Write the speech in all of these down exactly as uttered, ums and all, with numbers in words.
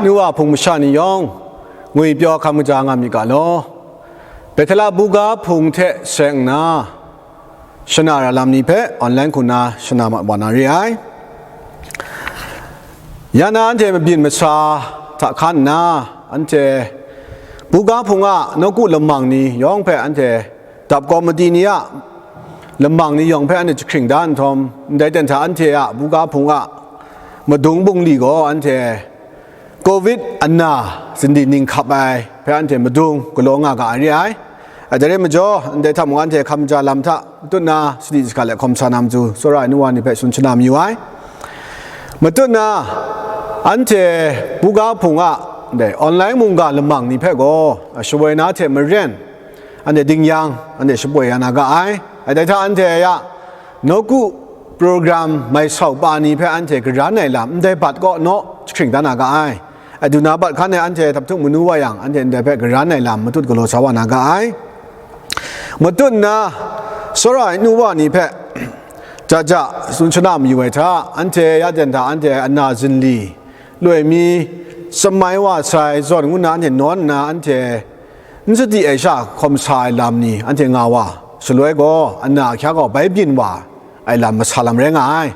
Nu wa hpung masha ni yawng, ngwi pyaw hkam kaja nga myit ga law. Bethela buga hpung hte seng nna, shana ra lam ni hpe online hku na shana mat wa na re ai. Ya na anhte mabyin masa hta hkan nna, anhte buga hpung a nawku lamang ni yawng hpe anhte dap kawmati ni a lamang ni yawng hpe anhte jahkring da nhtawm, ndai ten hta anhte a buga hpung a madung bungli gaw anhte covid ana zindi ning hkap ai hpe anhte madung galaw nga ga ai re ai. Dai rai majaw, ndai hta mung anhte hkam ja lam hta matut na sadi sahka let hkawm sa na matu, tsawra ai nu wa ni hpe tsun shana mayu ai. Matut na, anhte buga hpung a ndai online mungga lamang ni hpe gaw shawoi na hte maren anhte dingyang, anhte shapoi ya na ga ai. Dai hta anhte ya nawku program mai sau pa ni hpe anhte garan ai lam ndai bat kaw naw jahkring da na ga ai. Aduna bat hkan e anhte htaphtuk manu wa yang, anhte ndai hpe garan ai lam matut galaw sa wa na ga ai. Matut nna, tsawra ai nu wa ni hpe ja ja tsun shana mayu ai hta, anhte ya ten hta anhte ana zinli loi mi, shamai wa sai zawn ngu nna anhte nawn nna, anhte n sadi ai sha hkawm sa ai lam ni anhte nga wa, shaloi gaw ana ahkya gaw bai byin wa ai lam masa lam rai nga ai.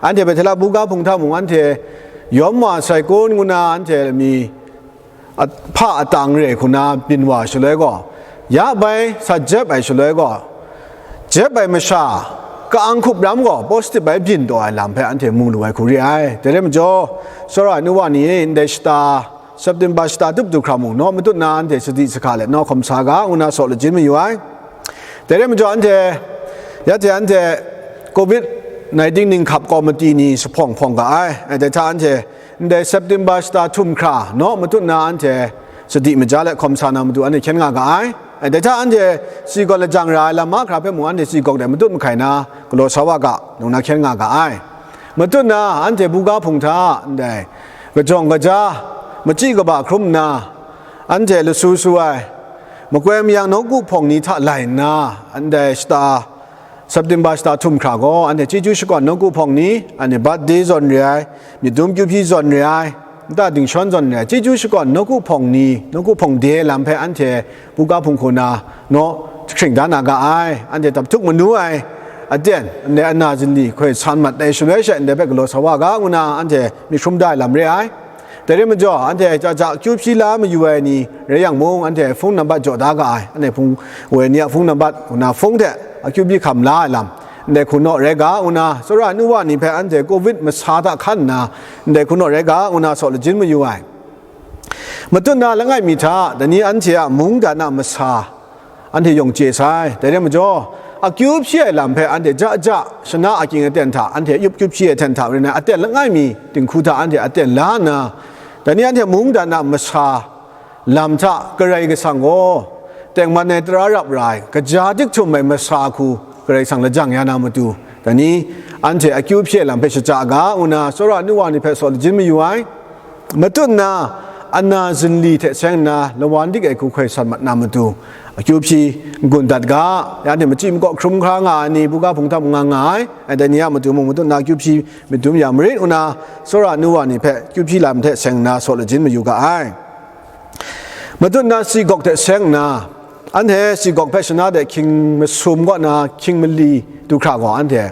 Anhte Bethela buga hpung hta mung anhte yawm wa sai kun ngu nna anhte mi a-, hpa atang re hku na byin wa shaloi gaw, ya bai sa jep ai shaloi gaw, jep ai masha ka-ang hkup ram gaw positive bai byin taw ai lam hpe anhte mu lu ai hku re ai. Dai rai majaw, tsawra ai nu wa ni e, ndai shata, September shata tup du hkra mung naw matut na anhte sadi sahka let naw hkawm sa ga, ngu na saw lajin mayu ai. Dai rai majaw, anhte, ya hte anhte covid nineteen ning hkap kawmati ni sahpawng hpawng ga ai. Dai hta anhte ndai September shata htum hkra naw matut na anhte sadi maja let hkawm sa na matu anhte hkyen nga ga ai. Dai hta anhte si gaw lajang ra ai lam mahkra hpe mung anhte si gawk dai matut mahkai na galaw sa wa ga, ngu na hkyen nga ga ai. Matut na anhte buga hpung hta ndai kajawng kaja, machyi kaba hkrum nna, anhte lasu su ai, makoi mayang nawku hpawng ni hta lai nna, ndai shata, September shata htum hkra gaw, anhte chyeju shakawn nawku hpawng ni, anhte birthday zawn re ai, myit dum kyu hpyi zawn re ai, nta dingshawn zawn re ai, chyeju shakawn nawku hpawng ni, nawku hpawng de lam hpe anhte buga hpung hku na naw jahkring da na ga ai. Anhte dap htuk manu ai aten, ndai ana zinli hkoi san mat ai shaloi she, ndai hpe galaw sa wa ga, ngu na anhte myit hkrum da ai lam re ai. Dai rai majaw, anhte ja ja akyu hpyi la mayu ai ni rai yang mung, anhte phone nambat jaw da ga ai. Anhte hpung woi ni a phone nambat, ngu na phone hte akyu hpyi hkam la ai lam, ndai hku naw rai ga, ngu na tsawra ai nu wa ni hpe anhte covid masa hta hkan nna, ndai hku naw rai ga, ngu na saw lajin mayu ai. Matut na langai mi hta, dai ni anhte a mungdan a masa, anhte yawng chye sai. Dai rai majaw, akyu hpyi ai lam hpe anhte ja ja shana akying aten hta, anhte yup kyu hpyi ai hten hta rai nna, aten langai mi dinghku hta anhte aten la nna, dai ni anhte mungdan a masa lam hta Karai Kasang gaw tengman ai tara rap ra ai, kaja dik htum ai masa hku Karai Kasang lajang ya na matu, dai ni anhte akyu hpyi ai lam hpe shaja ga, ngu na tsawra ai nu wa ni hpe saw lajin mayu ai. Matut nna, ana zinli hte seng nna lawan dik ai hku hkoi san mat na matu, akyu hpyi n-gun dat ga, ya anhte machyi makaw hkrum hkra nga ai ni, buga hpung hta mung nga nga ai, ai dai ni a matu mung matut nna akyu hpyi myit dum ya marit, ngu na tsawra ai nu wa ni hpe akyu hpyi lam hte seng nna saw lajin mayu ga ai. Matut nna si gawk hte seng nna, anhte si gawk hpe shana de hkying masum kaw na hkying mali du hkra gaw, anhte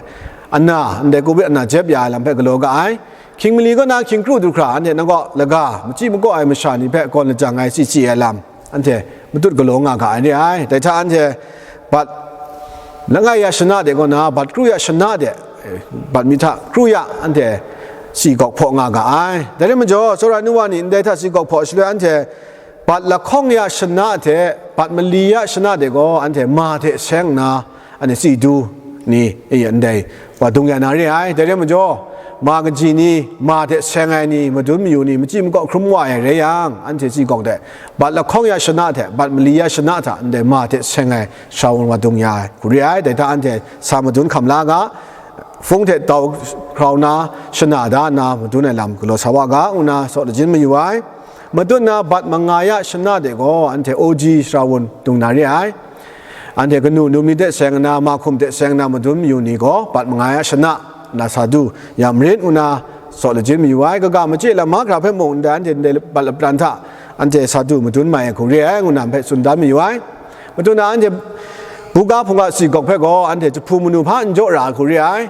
ana, ndai covid ana jep ya ai lam hpe galaw ga ai. Hkying mali kaw na hkying kru du hkra, anhte nang kaw laga, machyi makaw ai masha ni hpe gawn lajang ai, chye chye ai lam, anhte matut galaw nga ga ai re ai. Dai hta anhte bat langai ya shana de kaw na, bat kru ya shana de, eh, bat mi hta kru ya, anhte si gawk hpaw nga ga ai. Dai rai majaw, tsawra ai nu wa ni ndai hta si gawk hpaw shaloi, anhte bat lahkawng ya shana hte bat mali ya shana de gaw, anhte ma hte seng nna, anhte si du ni, e, ndai wa dung ya na re ai. Dai rai majaw, ma kaji ni, ma hte seng ai ni, madun mayu ni, machyi makaw hkrum wa ai rai yang, anhte si gawk de, bat lahkawng ya shana hte bat mali ya shana hta ndai ma hte seng ai sara wa dung ya ai hku re ai. Dai hta anhte sa madun hkam la ga, hpung hte tau hkrau na, shana da nna madun ai lam galaw sa wa ga, ngu na saw lajin mayu ai. Matut na bat manga ya shana de gaw, anhte O G sara wun dung na re ai. Anhte kanu num ni hte seng nna, mahkum hte seng nna madun mayu ni gaw, bat manga ya shana na sa du ya marit, ngu na saw lajin mayu ai, kaga machye lam mahkra hpe mung ndai anhte ndai bat lapran hta anhte sa du madun mai ai hku re ai, ngu na hpe tsun dan mayu ai. Matut na anhte buga hpungga si gawk hpe gaw anhte jahpu manu hpa n jaw ra ai hku re ai.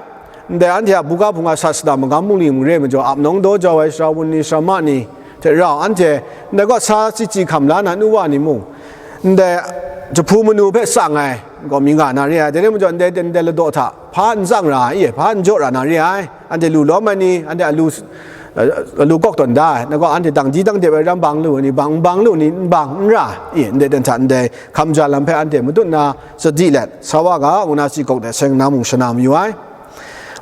Ndai anhte a buga hpungga sasana magam bungli mung re ai majaw, ap nawng daw jau ai sara wun ni, sara ma ni hte rau anhte ndai kaw sa chyichyi hkam la na nu wa ni mung, ndai jahpu manu hpe tsang ai gaw mi nga na re ai. Dai rai majaw, ndai ten ndai ladaw hta hpa n tsang ra ai, hpa n jaw ra na re ai. Anhte lu lawm ai ni, anhte alu, alu kawk tawn da ai, nang gaw anhte dang di dang dep ai ram bang lu ai ni, bang n bang lu ni, n bang n ra ai, ndai ten hta ndai hkam ja lam hpe anhte matut na sadi let sa wa ga, ngu na si gawk de seng na mung shana mayu ai.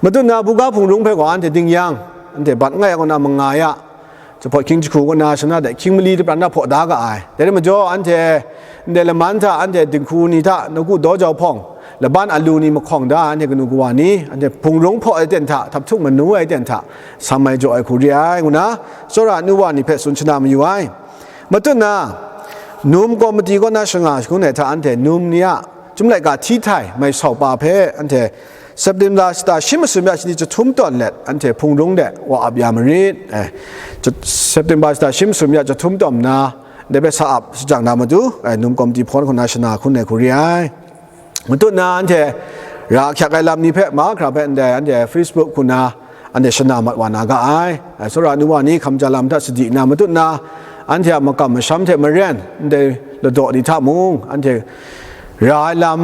Matut na buga hpung rung hpe gaw anhte ding yang, anhte bat ngai ai kaw na manga ya, jahpawt hkying jahku kaw na shana de hkying mali lapran na hpaw da ga ai. Dai rai majaw, anhte ndai laman hta anhte dinghku ni hta nawku daw jau hpawng, laban alu ni mahkawng da ai, anhte kanu kawa ni, anhte hpung rung hpaw ai ten hta, htaphtuk manu ai ten hta, sam ai jaw ai hku re ai, ngu na, tsawra nu wa ni hpe tsun shana mayu ai. Matut na, num kawmati kaw na shanga shangun ai hta anhte num ni a, Chyum laika hti htai mai sau pa hpe anhte September shata shi masum ya shani jahtum tawn let anhte hpung rung de wa ap ya marit. Eh, September shata shi masum ya jahtum tawn nna, dai hpe sa ap shajang na matu, eh, num kawmti hpawn hku na shana hkun ai hku re ai. Matut na anhte ra ahkyak ai lam ni hpe mahkra hpe ndai anhte Facebook hku na anhte shana mat wa na ga ai. Ai, tsawra nu wa ni hkam ja lam hta sadi nna matut na, anhte a makam masham hte maren ndai ladaw ni hta mung, anhte ra ai lam,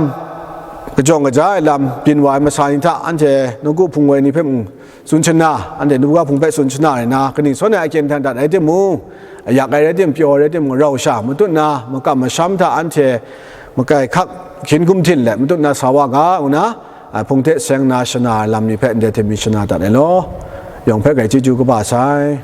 kajawng kaja ai lam, byin wa ai masa ni hta anhte nawku hpung woi ni hpe mung tsun shana, anhte nuga hpung hpe tsun shana rai na, kaning sawn ai akyen htan dat rai timung, ayak ai rai tim, pyaw ai rai timung, rau sha matut na, makam masham hta anhte makai hkak hkyin gumhtin let matut na sa wa ga, ngu na, a, hpung hte seng na shana ai lam ni hpe ndai hte mi shana dat ai law, yawng hpe grai chyeju kaba sai.